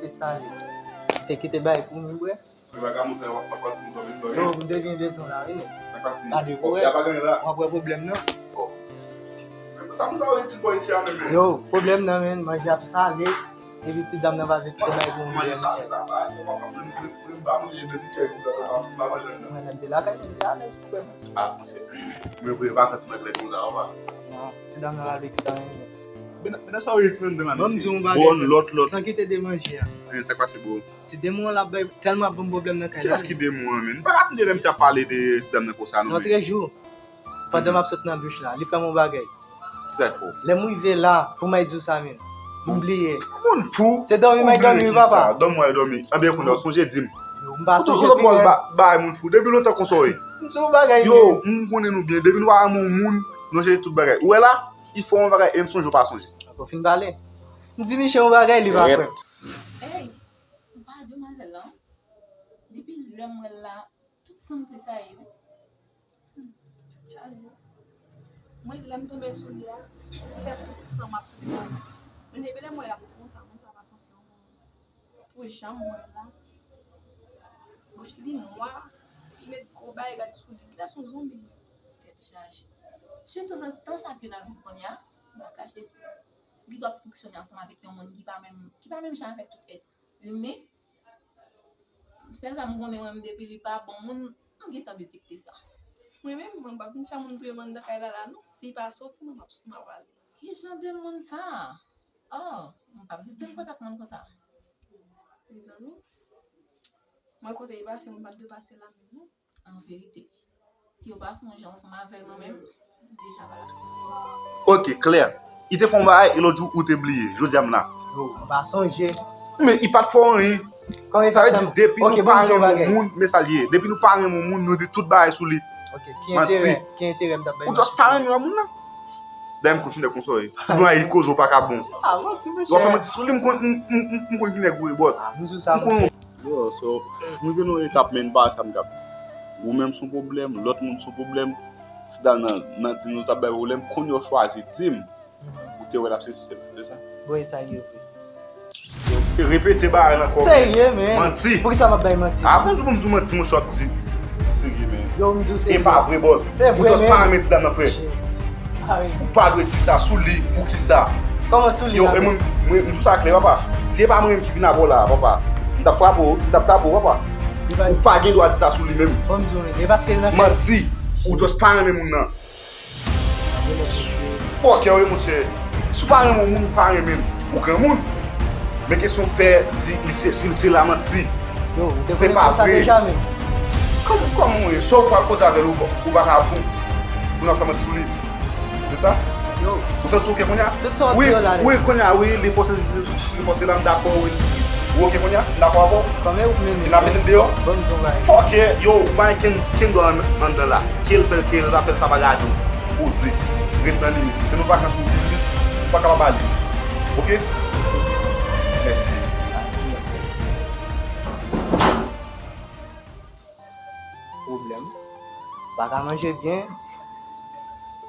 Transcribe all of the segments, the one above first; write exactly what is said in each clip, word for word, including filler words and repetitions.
Te sale. Te kite bay pou mwen bwè. Yo, m te gen bezwen la, wi. Gade, w ap wè pwoblèm nan. Yo, pwoblèm nan, men, manje ap sale. Epi ti dam nan pa vle kite bay pou mwen bwè, monchè. Mwen menm te lakay mwen, te alèz pou bwè. Non, ti dam nan pa vle kite anyen. Ban m di w yon bagay, lòt, lòt. San kite de manje a. Sa k pase, bro? Ti demon an l ap bay, tèlman ap ban m pwoblèm nan kay la. Kiyès ki demon an, menm? M pa ka tande lè misye ap pale de ti dam nan konsa, non, men. Lòtrejou, pandan m ap sot nan douch la, li fè m yon bagay. Kisa l fè w? Lè m rive la, pou m al di w sa, menm, m bliye. Moun fou. Se dòmi m al dòmi, wi, papa. Dòmi w al dòmi. Anben, kounye a, w sonje di m. Yo, m pa sonje pi red. Bay moun fou. Depi lontan konsa w ye. M di w yon bagay, yo, menm, m konnen nou byen. Depi nou pa renmen yon moun, nou chèche tout bagay. Ou wè la, li fè w yon bagay e m sonje w pa sonje. Ankò fin pale. M di misye yon bagay, li pa kwè. Ey, ou pa demwazèl lan? Depi lè m wè l la, tout san m se sa ye wi. Hmm, chaje. Mwen, lè m tonbe sou li a, m fè tout san m ap tout san. Men depi lè m wè l ap tou konsa, moun sa pa fè yon ti yon moun. Pou jan m wè l la, bouch li nwa, li met gwo bay rad sou li, li tankou yon zonbi. Tèt chaje. Sitou nan tan sa ke n ap viv kounye a, m pa kache di w, li dwe ap fonksyone ansanm avèk yon moun ki pa menm, ki pa menm jan avèk tout èt imen. Sèl sa m konnen, mwen menm, depi li pa bon moun, m gentan detekte sa. Mwen menm, mwen p ap vin fè moun touye m anndan kay la la non. Si l pa soti, mwen m ap, m ap ale. Ki jan de moun sa? Oh, m p ap viv menm kote ak moun konsa. Mezanmi, mwen kote li pase, mwen pa t dwe pase la menm non. An verite, si yo pa fè yon jan ansanm avè l, mwen menm, m deja pa la. Ok, klè. Li te fè yon bagay e lòt jou ou te bliye. Jodi a m la. Yo, m pa sonje. Men li pa t fè w anyen. Sa vle di, depi nou pa renmen yon moun, men sa l ye. Depi nou pa renmen yon moun, nou di tout bagay sou li. Ok, ki enterè, ki enterè m t ap bay manti sou li? Ou just pa renmen yon moun nan. Dayè m konn fè konsa, wi. Ou nan ayikoz ou pa ka bon. Ah, manti, monchè. W ap fè manti sou li, m konn, m, m, m, m konn ki nèg ou ye, bòs. Ah, m di w sa, monchè. Yo, so, m rive nan yon etap, men, m pa wè sa m ka fè. Ou menm s on pwoblèm, lòt moun s on pwoblèm. Ti dam nan, nan di nou t ap bay pwoblèm, kounye a w chwazi di m. Ou te wè l ap sezi, se, se sa? Bon, e sa l ye vre. Repete bagay la ankò. Serye, men. Manti. Poukisa m ap bay manti? A, bon, di w, bon, di w manti, monchè, w ap di. Serye, men. Yo, m di w serye. E pa vre, bòs. Se vre, men. Ou just pa renmen ti dam nan, frè. Shit. Ou pa dwe di sa sou li, poukisa? Kòman sou li la? Yo, e mwen, mwen, m di w sa klè, papa. Si e pa mwen menm ki vin avè w la, papa, m t ap frape w, m t ap tape w, papa. Ou pa gen dwa di sa sou li menm. Bon, m di w, men, e paske l nan fè. Manti. Ou just pa renmen moun nan. Fòkè wi, monchè. Si w pa renmen yon moun, ou pa renmen l. Ou granmoun. Men kesyon fè di li se, si l se la manti. Se pa vre. Kòman, kòman w ye? Sa w pral koze avè l, ou, ou pa ka bon pou n ap fè manti sou li. Se sa? Ou santi w oke kounye a? Wi, wi, kounye a, wi, li fòse, li fòse la, m dakò, wi. Ou oke kounye a? M dakò avè w. E n ap mete l deyò? Fòkè, yo, ou pa gen kenn, kenn dwa anndan la. Ke l fè l, ke l pa fè l, sa pa gade w. Poze. Ret nan limit. Se nan vakans ou vin, li pa kapab ale. Oke? Mèsi. Pwoblèm. Pa ka manje byen.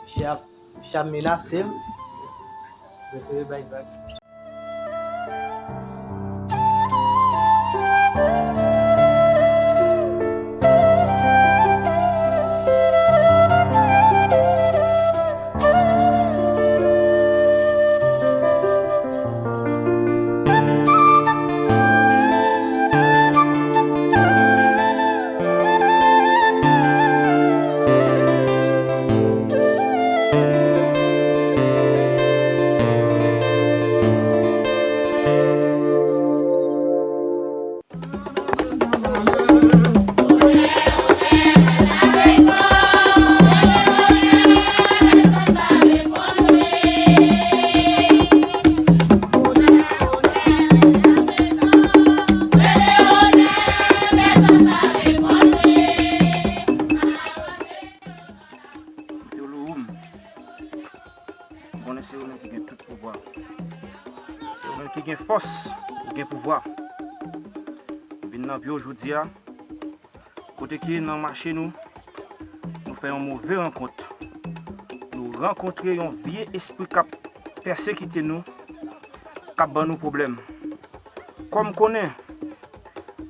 Misye ap, misye ap menase m. Prefere bay vag. Yo, Louwoum, m konnen se ou menm ki gen tout pouvwa. Se ou menm ki gen fòs, ou gen pouvwa. M vin nan pye w jodi a, kote ke nan mache nou, nou fè yon move rankont. Nou rankontre yon vye espri k ap pèsekite nou, k ap ban nou pwoblèm. Kòm konnen,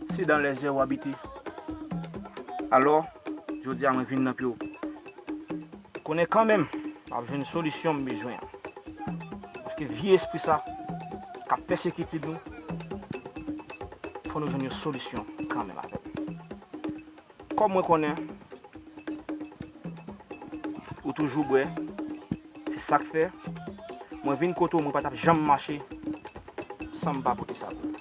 se dans les yeux w abite. Alò, jodi a mwen vin nan pye w. Konnen kanmenm, m ap jwenn solisyon m bezwen an. Paske vye espri sa k ap pèsekite nou, fò nou jwenn yon solisyon kanmenm avè l. Kòm mwen konnen, ou toujou bwè, se sa k fè, mwen vin kote w, mwen pa t ap janm mache san m pa pote sa pou ou.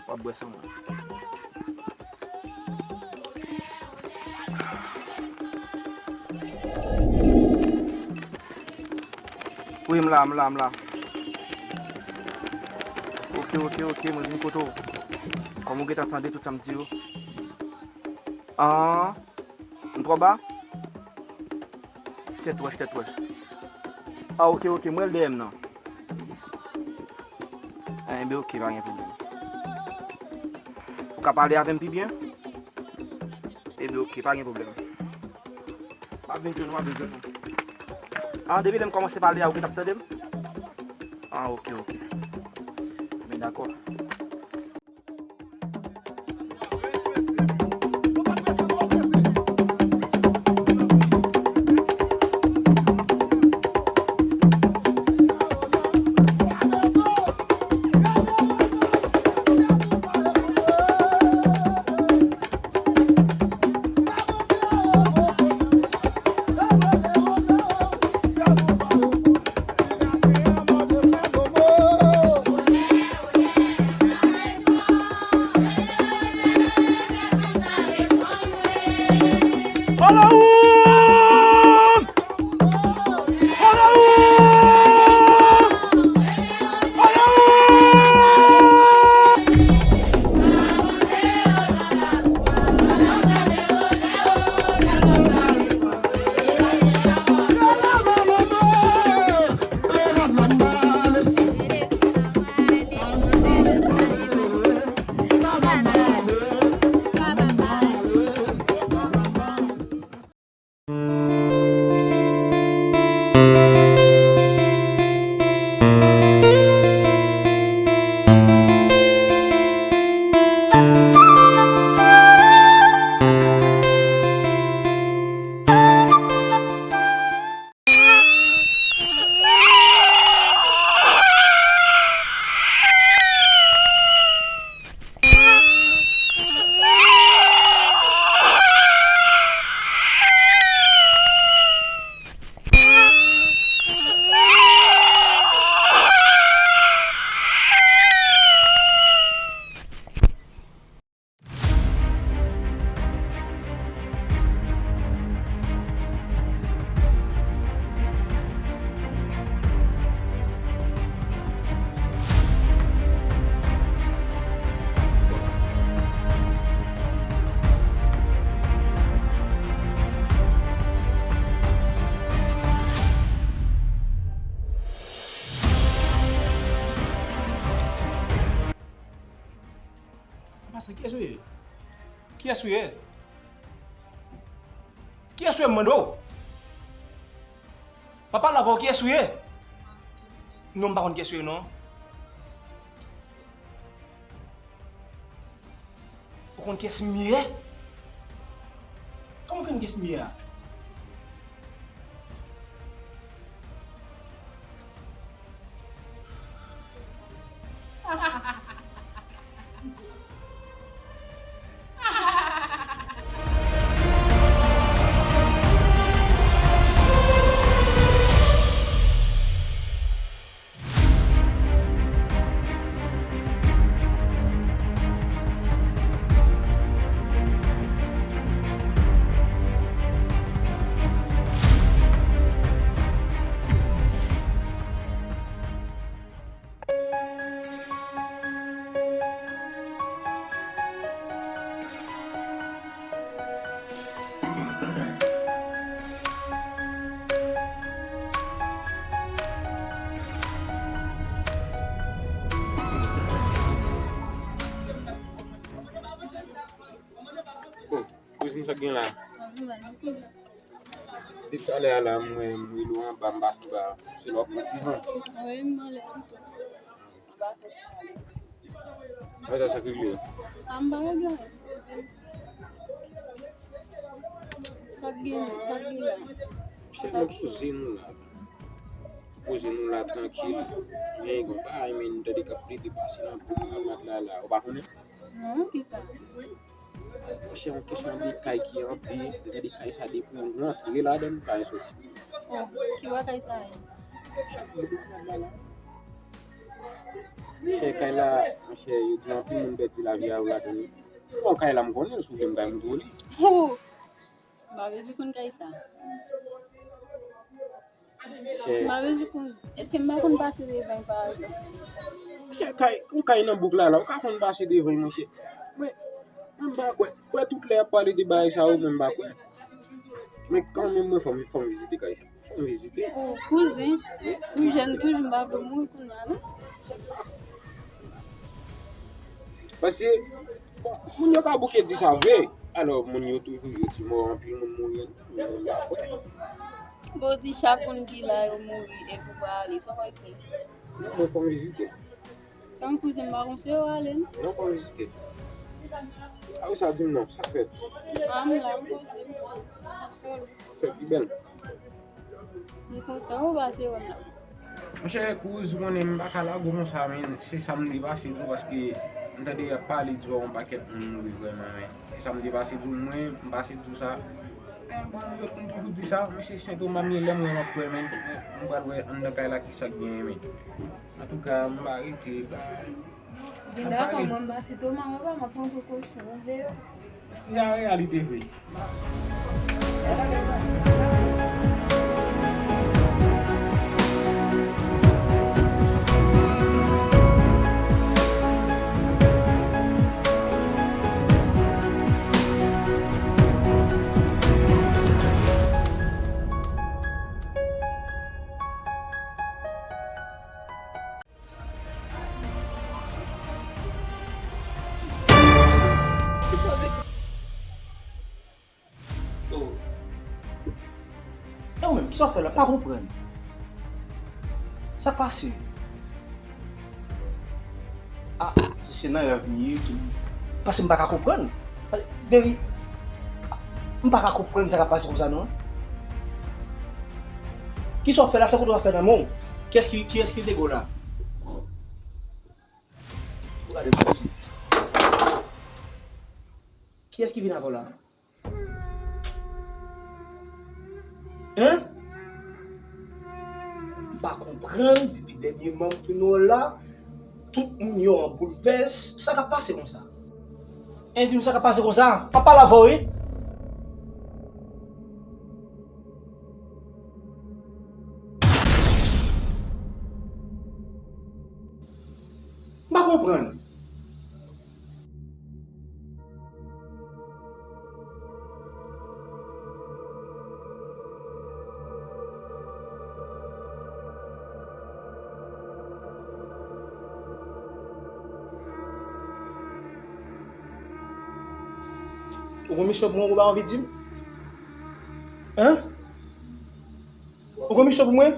W ap bwè san mwen. Wi, m la, m la, m la. Oke, oke, oke, mwen vin kote w. Kòm ou gentan tande tout sa m di yo. An, m twò ba? Tèt wèch, tèt wèch. A, oke, oke, m wè l dèyè m nan. Enben, oke, pa gen pwoblèm. Ou ka pale avè m pi byen? Enben, oke, pa gen pwoblèm. M ap vin jwenn ou, m ap vin jwenn ou. A, depi lè m kòmanse pale a, ou gentan ap tande m? A, oke, oke. Enben, dakò. Papa, sa kiyès ou ye? Kiyès ou ye? Kiyès ou ye, m mande w? Papa, la, kiyès ou ye? Non, m pa konn kiyès ou ye, non. Ou konn kiyès m ye? Kòman w konn kiyès m ye a? Oh, kouzin, sa k gen la? Depi talè a la, mwen, m rele w anba, m pase anba. Se la w ap pran ti van. Wi, m anlè pito. Sa, sa, sa k rive? A, m pa regle anyen. Sa k gen, sa k gen la? Chè, nou poze nou la. Poze nou la trankil. Men gen yon bagay, men, m tande k ap plede pase nan bouk la, la, la. Ou pa konnen? Non, kisa? Monchè, yon kesyon de kay ki antre, m tande kay sa depi w rantre ladan l, ou pa janm soti. Oh, ki bò kay sa ye? Monchè, kay la, monchè, yo di anpil moun pèdi lavi a yo ladan li. Bon, kay la m konnen l, si w vle m kay montre w li. Oh! M pa bezwen konn kay sa. Chè. M pa bezwen konn. Èske m pa konn pase devan l pa aza? Chè, kay, yon kay nan bouk la, la, ou ka konn pase devan l, monchè. Mwen, mwen m pa kwè. Kwè tout lè y ap pale de bagay sa yo, mwen m pa kwè. Men kanmenm, mwen fò m, fò m vizite kay sa. Fò m vizite. Oh, kouzen. Wi. Ou jèn toujou, m pa vle w mouri kounye a, non? Paske, bon, moun yo ka bouke di sa vre. Alò, moun yo toujou, yo di mò, anpil moun mouri anndan, men mwen pa kwè. Bon, di chak moun ki la yo mouri epi w pa ale, sa w pral fè? Non, mwen fò m vizite. Tankou se m pa konn se yo ale, non? Non, fò m vizite. A wi, sa di m non, sa k fèt? A, m la, m poze, m solo. Fè pi bèl. M kontan ou pase wè m la. Monchè, kouz, ou konnen m pa ka lage w konsa, men se sa m te pase tou, paske m tande y ap pale di yon pakèt moun mouri vrèman, men se sa m te pase tou, mwen, m pase tou sa. Men bon, yo konn toujou di sa, men se Sen Toma m ye, lè m wè m ap kwè, men m pral wè anndan kay la kisa k genyen, men. Antouka, m pa rete, ba, Gen dakò, mwen m pa Sen Toma, mwen pa m ap pran prekosyon, mwen deyò. Se reyalite vre. Oh. E ou menm, sa w fè la? M pa konprann. Sa k pase? Ah, si se nan rèv m ye, tou. Paske m pa ka konprann. Baby, m pa ka konprann sa k ap pase konsa, non. Kisa w fè la? Sa kote w ap fè nan men w? Kiyès ki, kiyès ki degò la? Ou gade m isi. Kiyès ki vin avè w la? Hein? M pa konprann, depi dènyèman m fin wè w la, tout moun yo an boulvès. Sa k ap pase konsa? Hein, di m sa k ap pase konsa? M ap pale avè w, wi. M pa konprann. Ou gen misyon pou mwen, ou pa anvi di m? Hein? Ou gen misyon pou mwen?